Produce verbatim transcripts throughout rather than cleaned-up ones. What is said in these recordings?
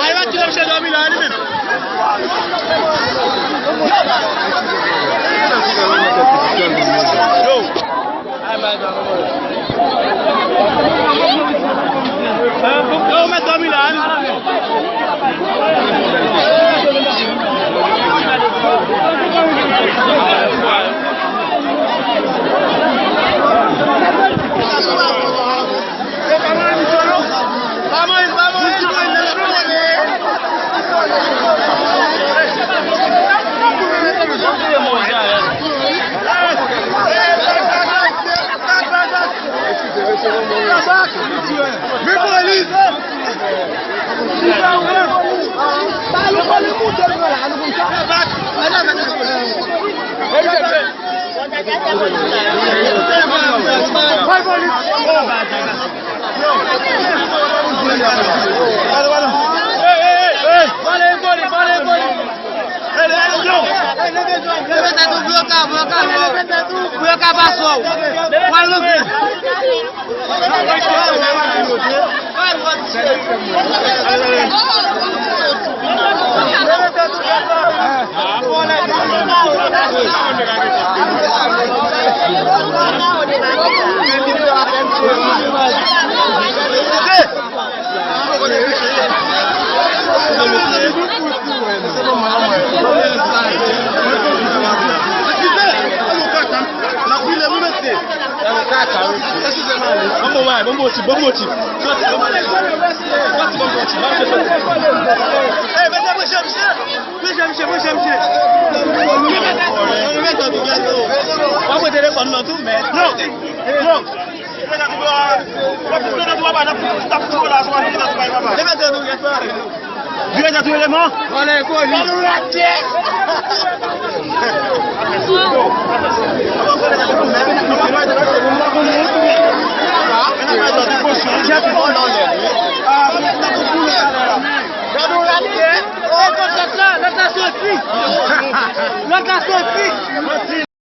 Ay, va ki l ap chèche dòmi la, li menm. Yo. Ay, bay dòmi. Yo, mèt dòmi la, hein?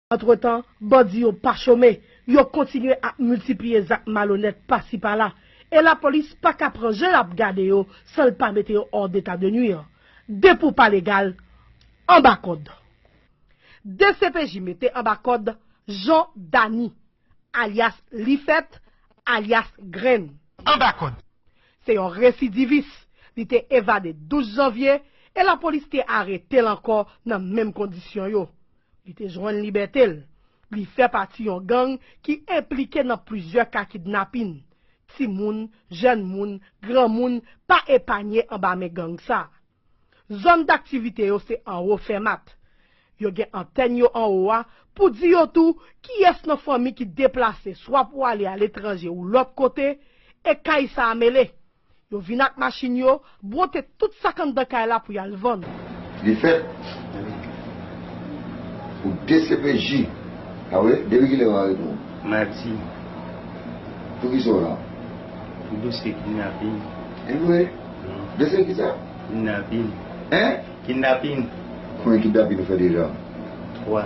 Antretan, bandi yo pa chome, yo kontinye ap miltipliye zak malonèt pasi pala, e lapolis pa ka pran je l ap gade yo san l pa mete yo hors d'état de nuire. Depi w pa legal, anba kòd. D C P J mete anba kòd Jean Dany, alyas Lifèt, alyas Grenn. Anba kòd. Se yon residivis. Li te evade douz janvye e lapolis te arete l ankò nan menm kondisyon yo. Li te jwenn libète l. Li fè pati yon gang ki enplike nan plizyè ka kidnapin. Timoun, jèn moun, granmoun pa epanye anba men gang sa. Zòn daktivite yo se anwo Fèmat. Yo gen antèn yo anwo a pou di yo tou kiyès nan fanmi ki deplase swa pou ale aletranje ou lòt kote, e kay sa a mele. Yo vin ak machin yo, bwote tout sa k anndan kay la pou y al vann. Li fèt pou D C P J. A wi, depi kilè yo arete w? Madi. Pou kisa w la? Pou dosye kidnapin. E vre? Dosye kisa? Kidnapin. Hein? Kidnapin. Konbyen kidnapin ou fè deja? Twa.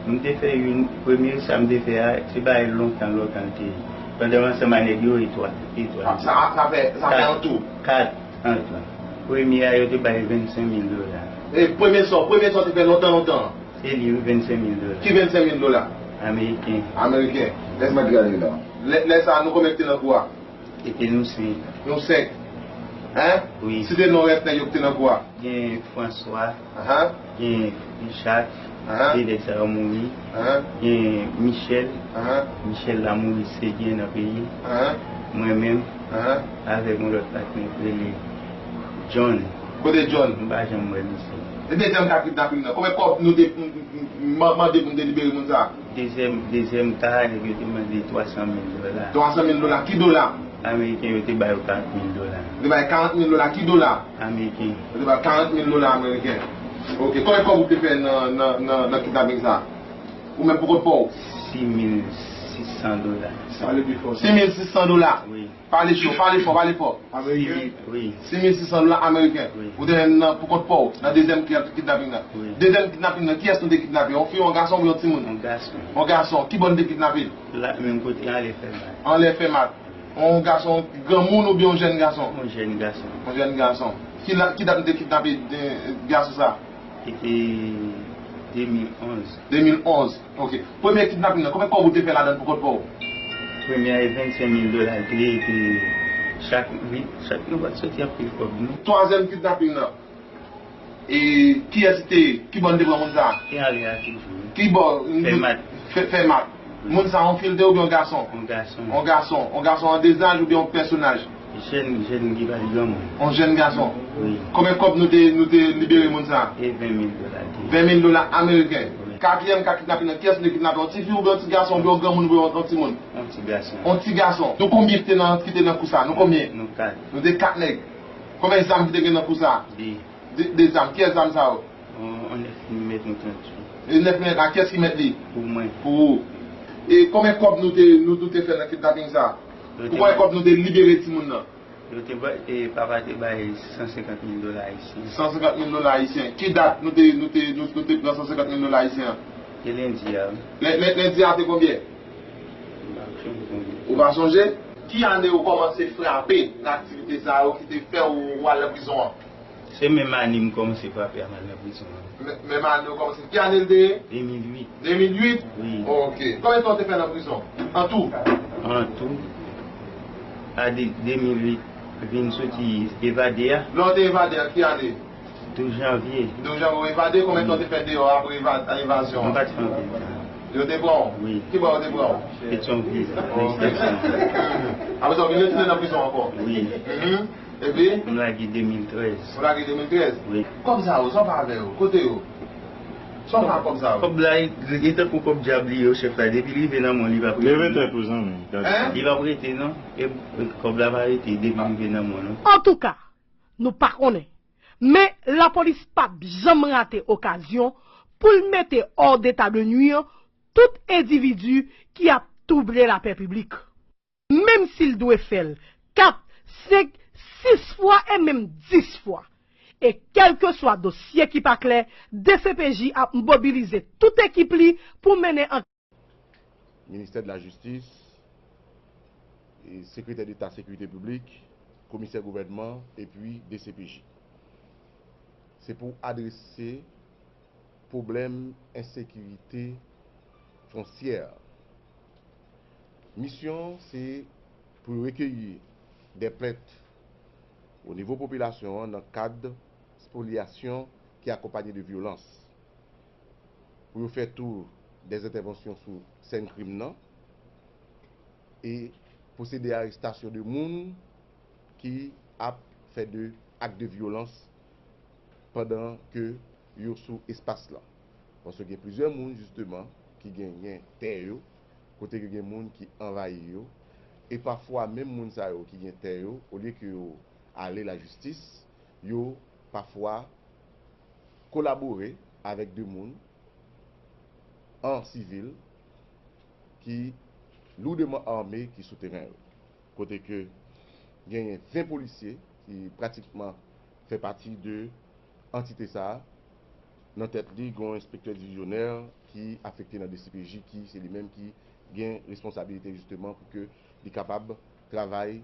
M te fè youn, premye sa m te fè a, se bagay lontan, lontan l te ye. Pandan m ansanm a nèg yo, e twa, e twa. Sa, sa, sa fè, sa fè an tou? Kat an tou. Premye a, yo te bay vennsenk mil dola. E premye sa, premye sa w te fè lontan, lontan an? Se li wi, vennsenk mil dola. Ki vennsenk mil dola? Ameriken. Ameriken. Lè sa nou konbyen ki te nan kou a? Te te nou senk. Nou senk. Hein? Wi. Site non rès nèg yo ki te nan kou a. Gen François, ahan, gen Jacques, ahan, de nèg sa yo mouri. Ahan. Gen Michel, ahan, Michel la mouri, se gen nan peyi. Ahan. Mwen menm, ahan, avèk yon lòt patnè k rele John. Kote John? M pa janm wè misye. E dezyèm ka kidnaping nan, konbyen kòb nou te m- m- m- mande pou n te libere moun sa a? Dezyèm, dezyèm ka a, nèg yo te mande twa san mil dola. Twa san mil dola, ki dola? Ameriken yo te ba yo karant mil dola. Yo te ba yo karant mil dola, ki dola? Ameriken. Yo te ba yo karant mil dola ameriken. Ok, konbyen kòb ou te fè nan, nan, nan, nan kidnaping sa a? Ou menm pou kont pa w? Sis mil sis san dola. Sis mil sis san dola. Wi. Pale cho, pale fò, pale fò. Ameriken? Wi. Sis mil sis san dola ameriken. Wi. Ou te jwenn nan pou kont pa w, nan dezyèm kidnaping nan. Wi. Dezyèm kidnaping nan, kiyès nou te kidnape? Yon fi, yon gason oubyen yon timoun? Yon gason. Yon gason. Ki bò nou te kidnape l? La, menm kote, anlè Fèmat. Anlè Fèmat. Yon gason granmoun oubyen yon jèn gason? Yon jèn gason. Yon jèn gason. Ki la, ki dat nou te kidnape gason sa? Se te de mil onz. De mil onz. Ok. Premye kidnaping nan, konbyen kòb ou te fè ladan pou kont pa w? Premye a e vennsenk mil dola l te ye, epi chak, chak nou pa t soti anpil kòb non. Twazyèm kidnaping nan. E kiyès li te ye? Ki bò n te pran moun sa a? Te anlè a toujou. Ki bò? Fèmat. Fèmat. Moun sa a yon fi l te ye oubyen yon gason? Yon gason. Yon gason. Yon gason an dezaj oubyen yon pèsonaj? Jèn, jèn ki pa t granmoun. Yon jèn gason. Wi. Konbyen kòb nou te, nou te libere moun sa a? E ven mil dola l te ye. Ven mil dola ameriken. Wi. Katriyèm ka kidnaping nan, kiyès nou te kidnape? Yon tifi oubyen yon ti gason oubyen yon granmoun oubyen yon, yon timoun? Yon ti gason. Yon ti gason. Nou konbyen ki te nan, ki te nan kou sa a? Nou konbyen? Nou kat. Nou te kat nèg. Konbyen zam ki te gen nan kou sa a? De. De, de zam. Kiyès zam sa yo? Yon, yon nèf milimèt, yon trant uit. E nèf milimèt la, kiyès ki mèt li? Pou mwen. Pou ou. E konbyen kòb nou te, nou, nou te fè nan kidnaping sa a? Pou konbyen kòb nou te libere timoun nan? Yo te ba, e, papa te bay san senkant mil dola ayisyen. San senkant mil dola ayisyen. Ki dat nou te, nou te, nou, nou te pran san senkant mil dola ayisyen an? Se lendi a, wi. Lè, lè, lendi a te konbyen? M pa sonje konbyen. Ou pa sonje? Ki ane ou kòmanse frape nan aktivite sa yo ki te fè ou, ou al nan prizon an? Se menm ane m kòmanse frape a m al nan prizon an. Men, menm ane ou kòmanse. Ki ane l te ye? De mil uit. De mil uit? Wi. Ok. Konbyen tan ou te fè nan prizon? An tou? An tou. A de, de mil uit, vin soti evade a. Lè w te evade a, ki ane? Douz janvye. Douz janvye ou evade, konbyen tan ou te fè deyò apre eva, evazyon an? M pa t fè anpil tan. Yo te pran w? Wi. Ki bò yo te pran w? Petyonvil. Ok. Apre sa, ou vin retounen nan prizon ankò? Wi. Mhm. Epi? M lage de mil trèz. Ou lage de mil trèz? Wi. Kòb sa yo, sa w fè avè yo? Kote yo? Sa w fè ak kòb sa yo? Kòb la, li, li tankou kòb dyab li ye, chèf la. Depi l rive nan men w, li p ap rete. Leve tèt ou, zanmi. Hein? Li p ap rete, non. E, e kòb la pa rete depi l rive nan men w, non. Antouka, nou pa konnen. Men, lapolis p ap janm rate okazyon pou l mete hors d'état de nuire tout endividi ki ap twouble lapè piblik. Menm si l dwe fè l kat, senk, sis fwa e menm dis fwa. E kèlkeswa dosye ki pa klè, D C P J ap mobilize tout ekip li pou mennen ankèt. Ministè de la Jistis, e Sekretè Deta Sekirite Piblik, Komisè Gouvènman epi D C P J. Se pou adrese pwoblèm ensekirite fonsyè. Misyon an se pou yo rekeyi de plent o nivo popilasyon an nan kad spolyasyon ki akonpaye de vyolans. Pou yo fè tou de entèvansyon sou sèn krim nan e pwosede a arestasyon de moun ki ap fè de ak de vyolans pandan ke yo sou espas lan. Paske gen plizyè moun, jisteman, ki genyen tè yo, kote ke gen moun ki anvayi yo, e pafwa menm moun sa yo ki gen tè yo, olye ke yo ale lajistis, yo pafwa kolabore avèk de moun an sivil ki loudman ame ki sou teren yo. Kote ke genyen ven polisye ki pratikman fè pati de antite sa a. Nan tèt li, gen yon enspektè divizyonè ki afekte nan D C P J, ki se li menm ki gen responsabilite jisteman pou ke li kapab travay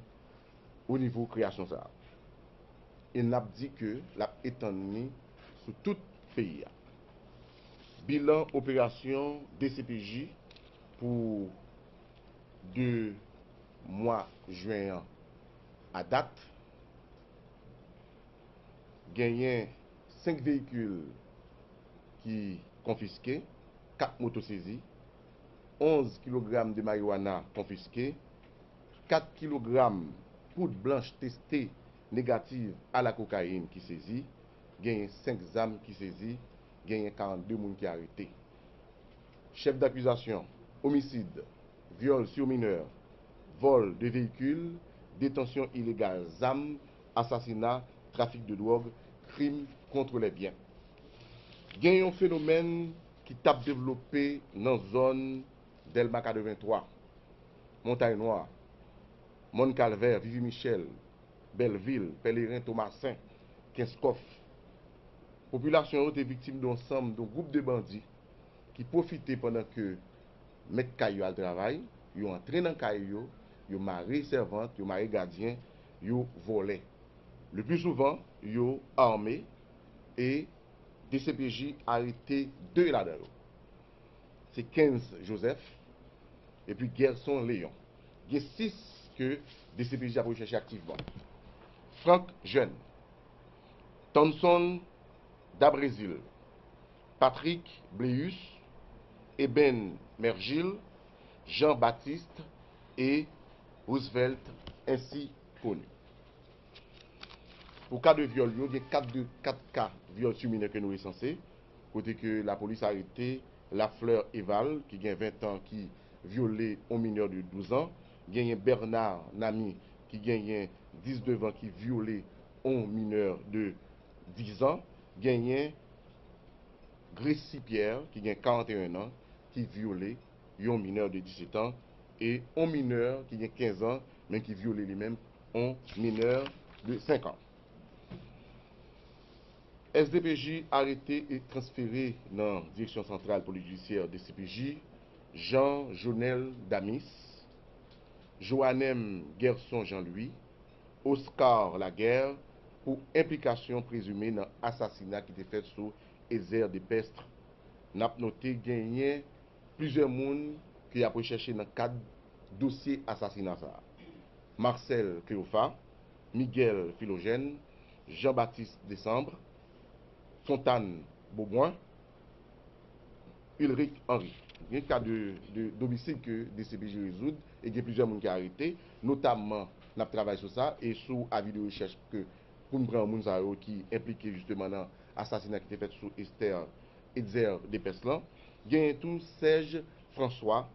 o nivo kreyasyon sa a. E n ap di ke l ap etann li sou tout peyi a. Bilan operasyon D C P J pou de mwa jen an a dat, genyen senk veyikil ki konfiske, kat moto sezi, onz kilogram de mariwana konfiske, kat kilogram poud blanch teste negatif a la kokayin ki sezi, genyen senk zam ki sezi, genyen karannde moun ki arete. Chèf dakizasyon, omisid, vyòl sou minè, vòl de veyikil, detansyon ilegal zam, asasina, trafik de dwòg, krim kont lè byen. Gen yon fenomèn ki t ap devlope nan zòn Dèlma katrevenntwa, Montay Nwa, Mòn Kalvè, Vivi Michèl, Bèlvil, Pèleren, Tomasen, Kenskòf. Popilasyon yo te viktim de yon sanm, de yon gwoup de bandi ki pwofite pandan ke mèt kay yo al travay, yo antre nan kay yo, yo mare sèvant, yo mare gadyen, yo vòlè. Le pli souvan, yo ame e D C P J arete de ladan yo. Se Kenz Joseph epi Gerson Léon. Gen sis ke D C P J ap rechèche aktivman. Frank Jeune, Thomson Dabrézil, Patrick Bléus, Eben Mergil, Jean Baptiste e Roosevelt ensi koni. Pou ka de vyòl yo, gen kat de, kat ka vyòl sou minè ke nou resanse, kote ke lapolis arete Lafleur Eval, ki gen ven tan, ki vyole yon minè de douz an, genyen Bernard Nami, ki genyen diznèf an, ki vyole yon minè de diz an, genyen Gracie Pierre, ki gen karanteyen an, ki vyole yon minè de disèt an, e yon minè ki gen kenz an, men ki vyole li menm yon minè de senk an. S D P J arete e transfere nan Direksyon Santral Polis Jidisyè, D C P J, Jean Jonel Damis, Joanem Gerson Jean Louis, Oscar Laguerre pou enplikasyon prezime nan asasina ki te fèt sou Etzer Depestre. N ap note genyen plizyè moun ke y ap rechèche nan kad dosye asasina sa a. Marcel Cléophat, Miguel Philogène, Jean Baptiste Décembre, Fontaine Beaubrun, Ulric Henry. Gen ka de, de, domisid ke D C P J rezoud e gen plizyè moun ki arete, notamman n ap travay sou sa e sou avi de rechèch ke pou n pran moun sa yo ki enplike jisteman nan asasina ki te fèt sou Esther Etzer Depestre lan. Genyen tou Serge François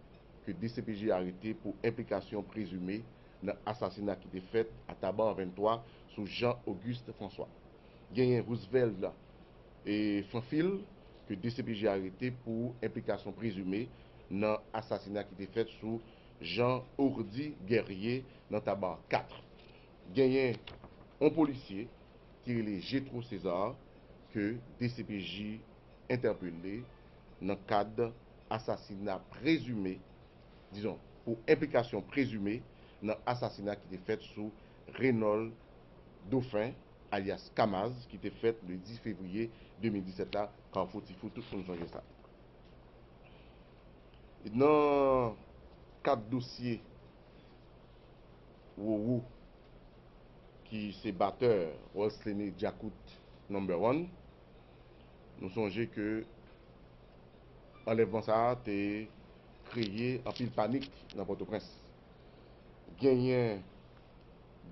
ke D C P J arete pou enplikasyon prezime nan asasina ki te fèt a Tabar venntwa sou Jean Auguste François. Genyen Roosevelt e Fanfil ke D C P J arete pou enplikasyon prezime nan asasina ki te fèt sou Jean Ordy Guerrier nan Tabar kat. Genyen yon polisye ki rele Jetro César ke D C P J entèpele nan kad asasina prezime, dizon, pou enplikasyon prezime nan asasina ki te fèt sou Renold Dauphin, alyas Kamaz, ki te fèt le dis fevriye de mil disèt la, Kafou Tifou, tout moun sonje sa. Nan kad dosye Roro, ki se batè Rolslene Djakout Number One, nou sonje ke anlèvman sa a te kreye anpil panik nan Pòtoprens. Genyen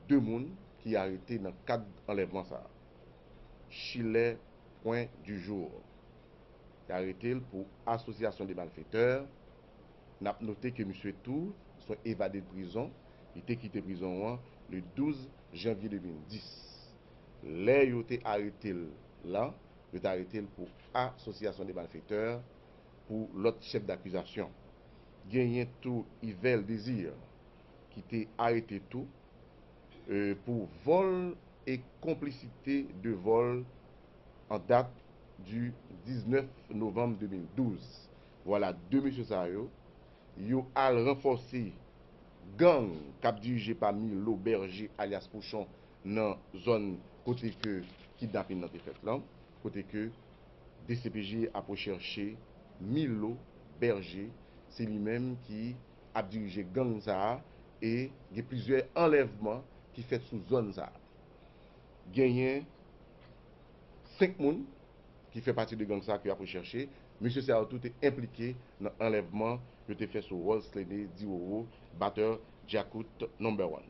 de moun ki arete nan kad anlèvman sa a. Chilè Point du Jour. Yo arete l pou asosyasyon de malfetè. N ap note ke misye tou se yon evade de prizon. Li te kite prizon an le douz janvye de mil dis. Lè yo te arete l lan, yo te arete l pou asosyasyon de malfetè, pou lòt chèf dakizasyon. Genyen tou Yvel Désir ki te arete tou, euh, pou vol e konplisite de vol an dat du diznèf novanm de mil douz. Vwala de mesye sa yo, yo al ranfòse gang k ap dirije pa Milo Berger alyas Pouchon nan zòn kote ke kidnapin nan te fèt lan, kote ke D C P J ap rechèche Milo Berger, se li menm ki ap dirije gang sa a, e gen plizyè anlèvman ki fèt sou zòn sa a. Genyen senk moun ki fè pati de gang sa a ke y ap rechèche. Mesye sa yo tou te enplike nan anlèvman yo te fè sou Rolslene Diroro, batè Djakout Number One.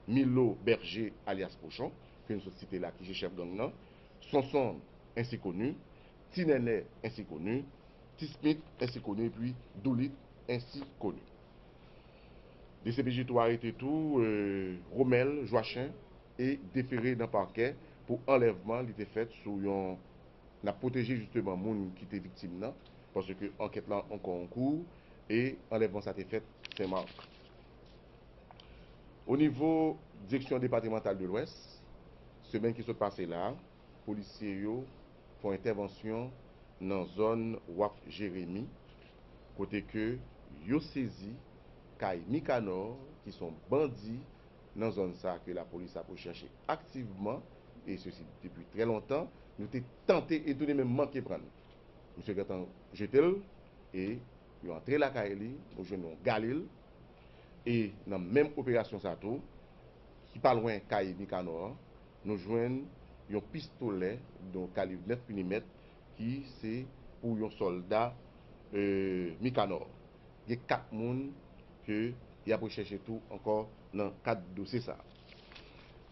Milo Berger, alyas Pouchon, ke n sot site la, ki se chèf gang nan, Sonson, ensi koni, Ti Nènè, ensi koni, Ti Smith, ensi koni, epi Doulit, ensi koni. D C P J tou arete tou, euh, Romel Joachin e defere nan pakè pou anlèvman li te fèt sou yon, n ap pwoteje jisteman moun ki te viktim nan, paske ankèt la ankò an kou e anlèvman sa te fèt Sen Mak. O nivo Direksyon Depatmantal de Lwès, semèn ki sot pase la, polisye yo fè yon entèvansyon nan zòn Waf Jeremi, kote ke yo sezi kay Mikanò, ki se yon bandi nan zòn sa ke lapolis ap rechèche aktivman, e sesi depi trè lontan, nou te tante e tou de menm manke pran l. Misye gentan jete l, e yo antre lakay li, nou jwenn yon galil, e nan menm operasyon sa tou, ki pa lwen kay Mikanò an, nou jwenn yon pistolè, yon kalib nèf milimèt, ki se pou yon sòlda, e, Mikanò. Gen kat moun ke y ap rechèche tou ankò nan kad dosye sa.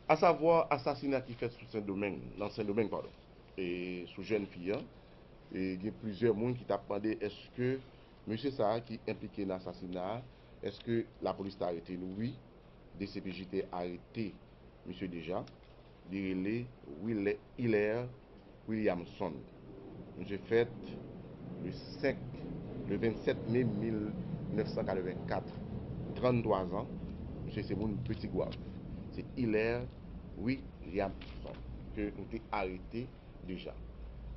Asavwa asasina ki fèt sou Sendomeng, nan Sendomeng, padon, e sou jèn fi an, e gen plizyè moun ki t ap mande èske mesye sa a ki enplike nan asasina a, èske lapolis te arete l? Wi, D C P J te arete misye deja. Li rele Wille- Hilaire Williamson. Misye fèt le senk, le vennsèt me mil nèf san katrevenkat, tranntwa zan. Misye se moun Petit Goâve. Se Hilaire Williamson ke nou te arete deja.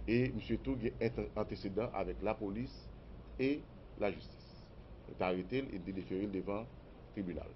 E misye tou gen ant- antesedan avèk lapolis e lajistis. Nou te arete l e nou te defere l devan tribinal.